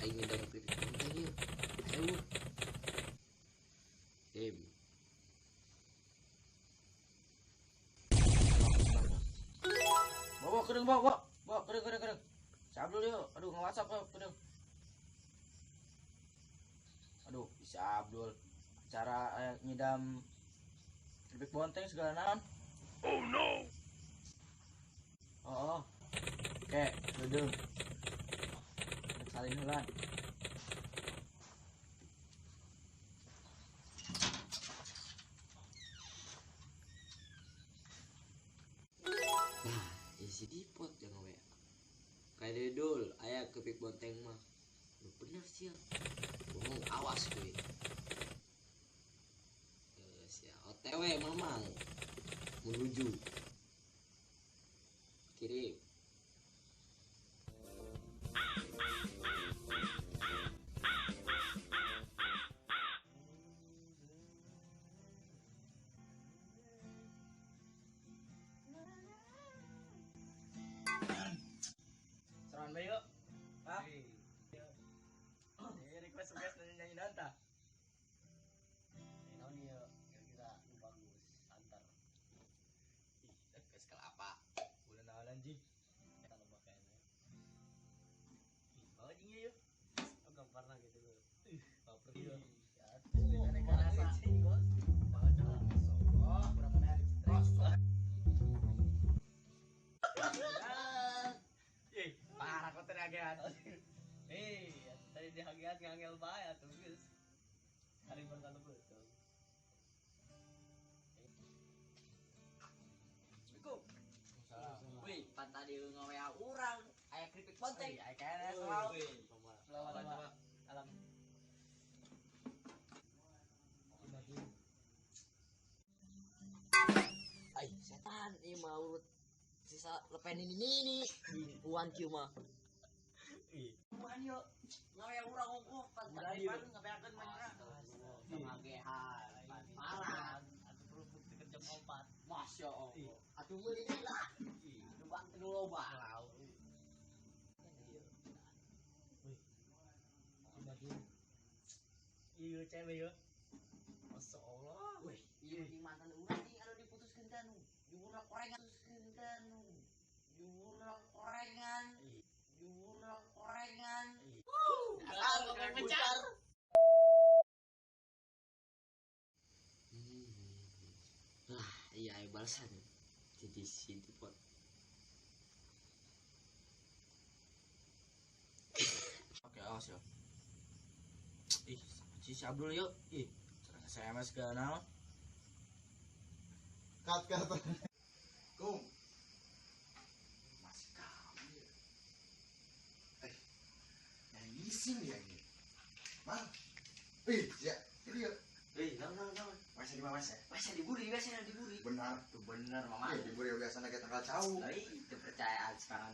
Aing ngidam keripik bonteng yeuh. Ayo. Em. Bawa kedeung, bawa, bawa. Bawa kedeung, kedeung, kedeung. Si Abdul yuk. Aduh, nge-WhatsApp yuk, kedeung. Aduh, si Abdul. Cara ngidam keripik bonteng segala naon. Oh no. Oh, oh. Oke, kedeung. Salin heula. Nah, isi dipot jangan WA. Kayak dul, aya keripik bonteng mah. Lu bener sih ya. Bohong, awas gue. Yes, ya. OTW mamang menuju kirim. Serangan bae yuk. Hah? Ini request request nyanyi nanta. Naon ieu kira-kira nu bagus antar. Ih, request kelapa. Udah naon anjing. Eta loba kayaknya. Ih, bawa jeung ieu yuk. Oh, gambarna gitu lho. Ih, Baper iya. ieu. Atuh, rasa. anjing, bos. Oh, kurang menarik. Ih, parah kok teriakan. Eh, tadi dihagian ngangel bae atuh geus. Hari pertama betul. Assalamualaikum. Wih, pan tadi nge-WA urang aya keripik bonteng. Aya kayaknya selalu. Coba. Alam. Ai, setan ieu mah urut sisa lepen ini ini. Uan kieu mah. Ih, Uan yuk. Nge-WA urang ongkoh pan tadi pan ngabeakeun mah nyerah. Samagehan, pan parah. Atuh kerupuk teh jam 4. Masya Allah. Atuh meuli lah. Nu nu loba. Iya cewek ya. Masya Allah. Wih, iya jeung mantan urang jeung anu diputuskeun teh anu. Juhurna korengan, putuskeun teh anu. Juhurna korengan. Juhurna korengan. Asal koreng pencar. Lah, iya ayo balasan. Jadi si dipot. Oke, awas ya. Ih, si Abdul yuk. Ih, SMS segala naon. Cut, cut. Kum. Masih kamu ya. Eh, yang ngising dia ini. Mang. Ih, ya, ini yuk. Eh, naon naon naon. Masih di mana ya? Biasa diburi, biasa diburi. Benar. Tuh bener, Mama. Iya, diburi biasanya kayak tanggal jauh. Ih, kepercayaan sekarang.